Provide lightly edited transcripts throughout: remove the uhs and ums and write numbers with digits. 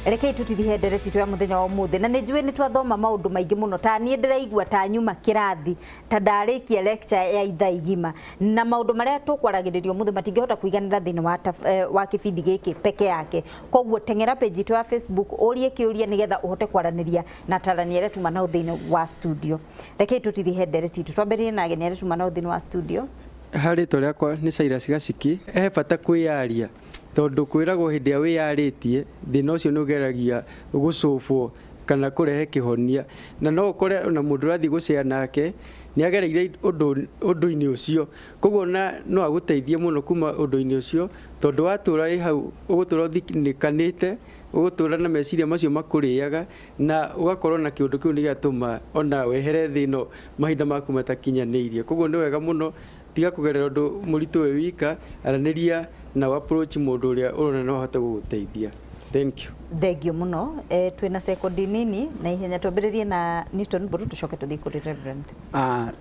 Rekei tutirihe ndereti itũ ya mũthenya wa ũmũthĩ, na nĩ njũĩ nĩ twathoma maũndũ maingĩ mũno. Ta niĩ ndĩraigua ta nyuma kĩrathi, ta ndarĩkia lecture ya ithaa igima, na maũndũ marĩa tũkwaragĩrĩria ũmũthĩ matingĩhota kũiganĩra thĩinĩ wa, wa kĩbindi gĩkĩ peke yake. Koguo teng'era page itũ ya Facebook ũrie kĩũria nĩgetha ũhote kwaranĩria na atarani arĩa tuma nao thĩinĩ wa studio. Rekei tũtirihe ndereti itũ, twambĩrĩrie na ageni arĩa tuma nao thĩinĩ wa studio. Harĩ rĩtwa rĩakwa nĩ Cyrus Gaciki. He bata kwĩyaria tondũ kwĩragwo hĩndĩ ĩrĩa wĩyarĩtie thĩna ũcio nĩ ũgeragia gũcũbwo kana kũrehe kĩhonia. Na no ũkore ona mũndũ ũrathiĩ gũcea nake nĩ agereire ũndũ ũndũ-inĩ ũcio, koguo ona no agũteithie mũno kuma ũndũ-inĩ ũcio, tondũ watũra wĩ hau ũgũtũra ũthinĩkanĩte, ũgũtũra na meciria macio makũrĩaga, na ũgakorwo na kĩũndũ kĩu nĩ gĩatũma ona wehere thĩ ĩno mahinda maku matakinyanĩirie. Koguo nĩ wega mũno tiga kũgerera ũndũ mũritũ wĩ wika, aranĩria na ũ approach mũndũ ũrĩa ũrona no ahote gũgũteithia. Thank you. Thengio mũno. Twĩna sekondi nini na ihenya, twambĩrĩrie na Newton Mburu tũcoke tũthiĩ kũrĩ Reverend.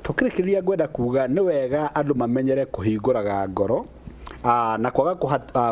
Tũkĩrĩkĩrĩria ngwenda kuga nĩ wega andũ mamenyere kũhingũraga ngoro na kwaga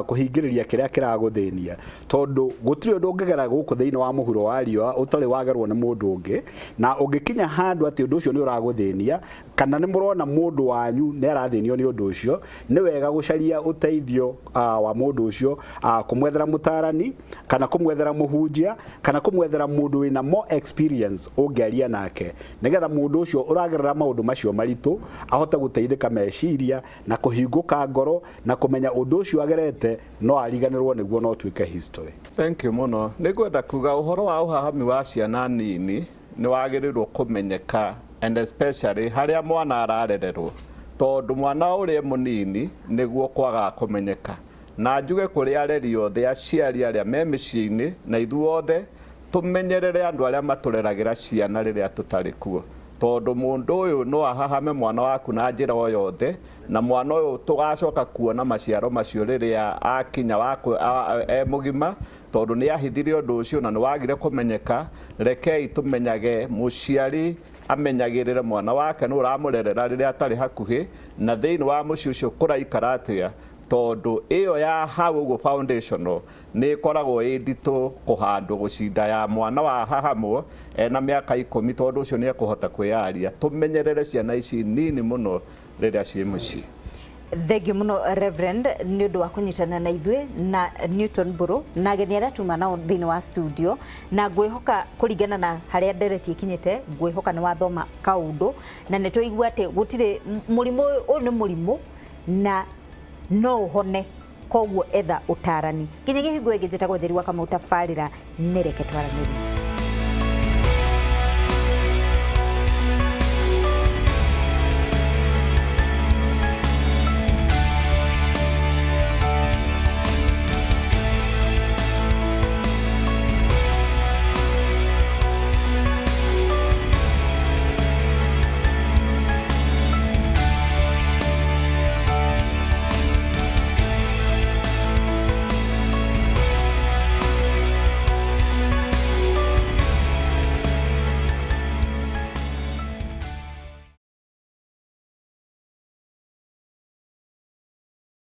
kũhingĩrĩria kĩrĩa kĩragũthĩnia, tondũ gũtirĩ ũndũ ũngĩgera gũkũ thĩinĩ wa mũhuro wa riũa ũtarĩ wagerwo nĩ mũndũ ũngĩ, na ũngĩkinya handũ atĩ ũndũ ũcio nĩ ũragũthĩnia kana nĩ mũrona mũndũ wanyu nĩ arathĩnio nĩ ũndũ ũcio, nĩ wega gũcaria ũteithio wa mũndũ ũcio, kũmwethera mũtarani kana kũmwethera mũhunjia kana kũmwethera mũndũ wĩna more experience ũngĩaria nake, nĩgetha mũndũ ũcio ũragerera maũndũ macio maritũ ahote gũteithĩka meciria na kũhingũka ngoro na kũmenya ũndũ ũcio agerete no ariganĩrwo nĩguo no ũtuĩke history. Thank you mũno. Nĩ ngwenda kuga ũhoro wa ũhahami wa ciana nini nĩ wagĩrĩirwo kũmenyeka, and especially harĩa mwana ararererwo, tondũ mwana ũrĩa e mũnini nĩguo kwagaga kũmenyeka. Na njuge kũrĩ areri othe, aciari arĩa me mĩciĩ-inĩ na ithuothe, tũmenyerere andũ arĩa matũreragĩra ciana rĩrĩa tũtarĩ kuo, tondũ mũndũ ũyũ no ahahame mwana waku na njĩra o yothe, na mwana ũyũ tũgacoka kuona maciaro macio rĩrĩa akinya e mũgima, tondũ nĩ ahithire ũndũ ũcio na nĩ wagire kũmenyeka. Rekei tũmenyage, mũciari amenyagĩrĩre mwana wake nũ ũramũrerera rĩrĩa atarĩ hakuhĩ, na thĩinĩ wa mũciĩ ũcio kũraikara atĩa, tondũ ĩyo ya hau ũguo foundational nĩ ĩkoragwo ĩ nditũ kũhandwo gũcinda ya mwana wa hahamwo ena mĩaka 10, tondũ ũcio nĩ ekũhota kwĩyaria. Tũmenyerere ciana ici nini mũno rĩrĩa ciĩ mũciĩ. Thengio mũno, Reverend, nĩ ũndũ wa kũnyitana na ithuĩ na Newton Mburu na ageni arĩa tuma nao thĩinĩ wa studio, na ngwĩhoka kũringana na harĩa ndereti ĩkinyĩte, ngwĩhoka nĩ wathoma kaũndũ na nĩ twaigua atĩ gũtirĩ mũrimũ ũyũ, ũyũ nĩ mũrimũ na no ũhone, koguo etha ũtarani. Nginyagia hingo ĩngĩ, njĩtagwo Njeri wa Kamau, tabarĩra nĩ Reke Twaranĩrie.